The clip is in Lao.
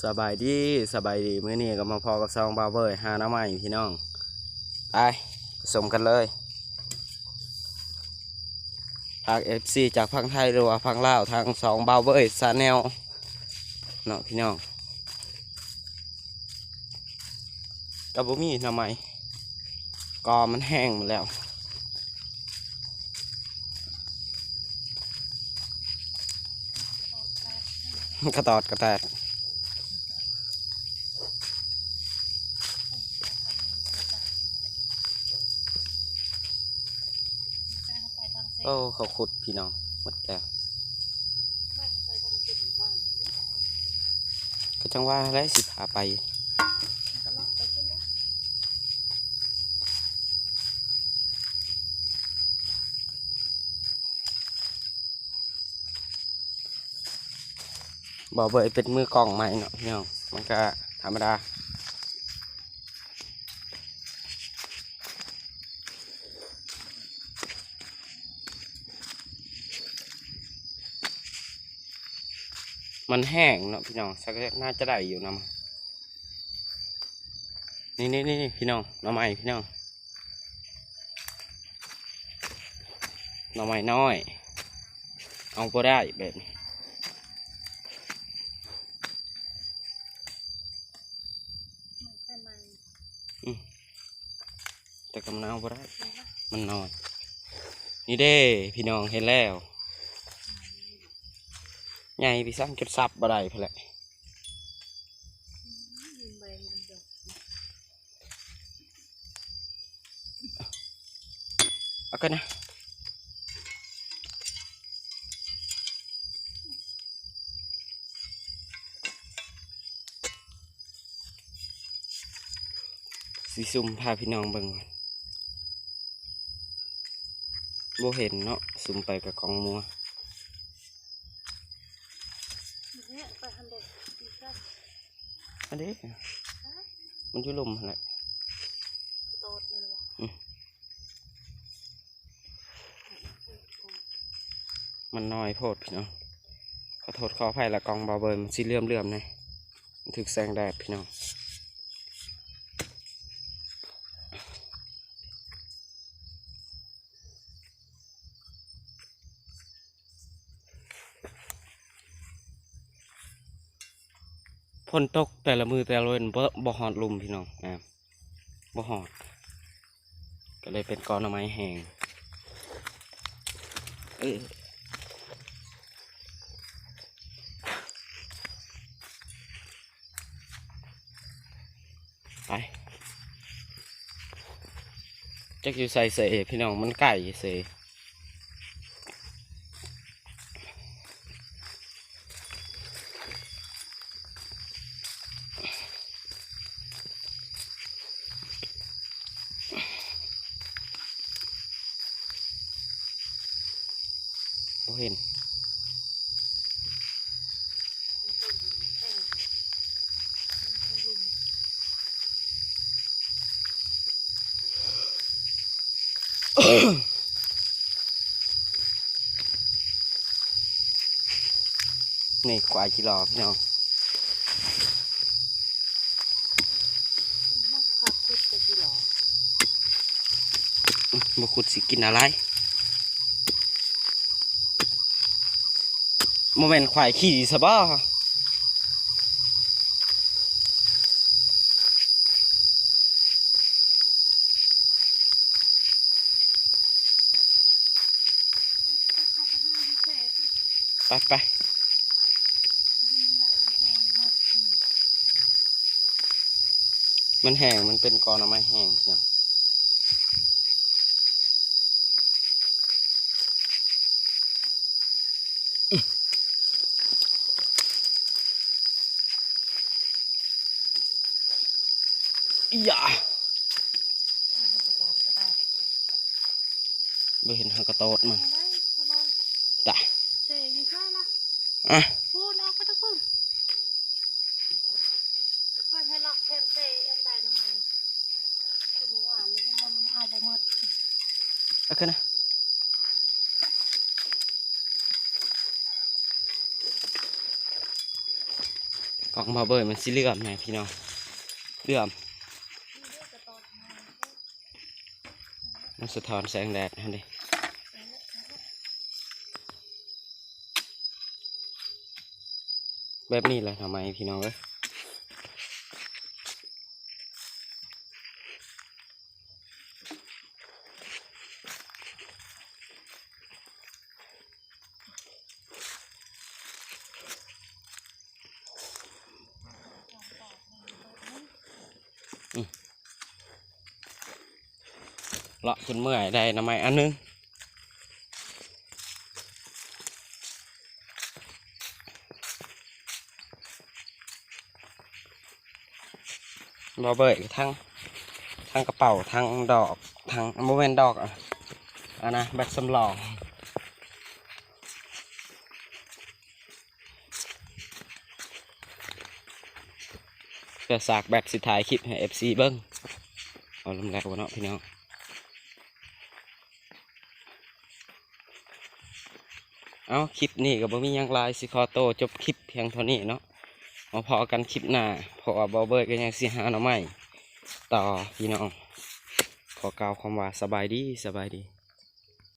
ສະບາຍດີ ສະບາຍດີ ມື້ນີ້ກໍມາພໍ້ກັບຊ່ອງບ່າວເບີຍຫາໜໍ່ໄມ້ພີ່ນ້ອງ ໄປຊົມກັນເລີຍ. ຝາກເອັຟຊີຈາກຝັ່ງໄທ ຫຼືວ່າຝັ່ງລາວ ທາງຊ່ອງບ່າວເບີຍຊາແນວເນາະພີ່ນ້ອງ. ກໍບໍ່ມີໜໍ່ໄມ້ ກໍມັນແຫ້ງໝົດແລ້ວ ກະຕອດກະແຕດ. ໂອ້ ເຂົາຂຸດພີ່ນ້ອງໝົດແລ້ວ ກໍຈັ່ງວ່າແຫຼະ ຊິພາໄປ. ບ່າວເບີຍເປັນມືກ້ອງໃໝ່ເນາະພີ່ນ້ອງ ມັນກະທຳມະດາ. ມັນແຫ້ງເນາະພີ່ນ້ອງ ສັກໜ້າຈະໄດ້ຢູ່ນຳ. ນີ້ໆໆ ພີ່ນ້ອງ ໜໍ່ໄມ້ພີ່ນ້ອງ ໜໍ່ໄມ້ນ້ອຍ ເອົາບໍ່ໄດ້ແບບນີ້. ອືມ ແຕ່ກໍມັນເອົາບໍ່ໄດ້ ມັນນ້ອຍ. ນີ້ເດ້ພີ່ນ້ອງ ເຫັນແລ້ວ ໃຫຍ່ໄປຊ້ຳ ຈົນສັບບໍ່ໄດ້ພຸ້ນແຫຼະ. ເອົາກັນນະ ຊິຊຸ່ມພາພີ່ນ້ອງເບິ່ງກ່ອນ ບໍ່ເຫັນເນາະ ຊຸ່ມໄປກະກອງມົວ. ອັນນີ້ ມັນຢູ່ລຸ່ມຫັ້ນແຫຼະ ອືມ ມັນນ້ອຍໂພດພີ່ນ້ອງ ຂໍໂທດຂໍອະໄພລະ ກ້ອງບ່າວເບີຍມັນຊິເຫຼືອມໆແດ່ ມັນຖືກແສງແດດພີ່ນ້ອງ. ຝົນຕົກແຕ່ລະມື້ແຕ່ລະເວັນ ບໍ່ ບໍ່ຮອດລຸ່ມພີ່ນ້ອງ ອ່າ ບໍ່ຮອດ ກໍເລີຍເປັນກໍໜໍ່ໄມ້ແຫ້ງ ເອີ. ໄປ ຈັກຢູ່ໃສເສ ພີ່ນ້ອງ ມັນໄກເສ. ບໍ່ເຫັນ ນີ້ຄວາຍຈີຫຼໍພີ່ນ້ອງ. ບໍ່ຂຸດຊິກິນອະໄລ? ບໍ່ແມ່ນຄວາຍຂີ້ຊະບໍ? ໄປໆ ມັນແຫ້ງ ມັນເປັນກໍໜໍ່ໄມ້ແຫ້ງພີ່ນ້ອງ. ອີຫຍາ ບໍ່ເຫັນຫາກະໂຕດມັນ. ຕາຍ ເສຢູ່ໃສລະ? ອ່ະ ພຸ້ນ ອອກໄປທາງພຸ້ນ. ຂ້ອຍໃຫ້ລອກແຄມເຊອັນໃດນະໄມ ຄືມື້ວານນີ້ ເຫັນວ່າມັນເອົາບໍ່ໝົດ. ເອົາຂຶ້ນນະ. ອອກມາເບິ່ງ ມັນຊິເຫຼື້ອມແດ່ພີ່ນ້ອງ ເຫຼື້ອມ ມັນສະທ້ອນແສງແດດຫັ້ນເດ້. ແບບນີ້ແຫຼະໜໍ່ໄມ້ພີ່ນ້ອງເອີຍ. ເລາະຈົນເມື່ອຍ ໄດ້ໜໍ່ໄມ້ອັນໜຶ່ງ. ບໍ່ເບີຍ ທັງ ທັງກະເປົາ ທັງດອກ ທັງ ບໍ່ແມ່ນດອກ ອະ ອັນນະ ແບັດສຳລອງ ເພື່ອສາກແບັດຊິຖ່າຍຄລິບໃຫ້ເອັຟຊີເບິ່ງ. ເອົາລຳແລ້ວເນາະພີ່ນ້ອງ. ເອົາ ຄລິບນີ້ກໍບໍ່ມີຫຍັງຫຼາຍ ຊິຂໍໂຕຈົບຄລິບພຽງເທົ່ານີ້ເນາະ. ມາພໍ້ກັນຄລິບໜ້າ ເພາະວ່າບໍ່ເບີຍກໍຍັງຊິຫາໜໍ່ໄມ້ຕໍ່ພີ່ນ້ອງ. ຂໍກ່າວຄຳວ່າສະບາຍດີ ສະບາຍດີ.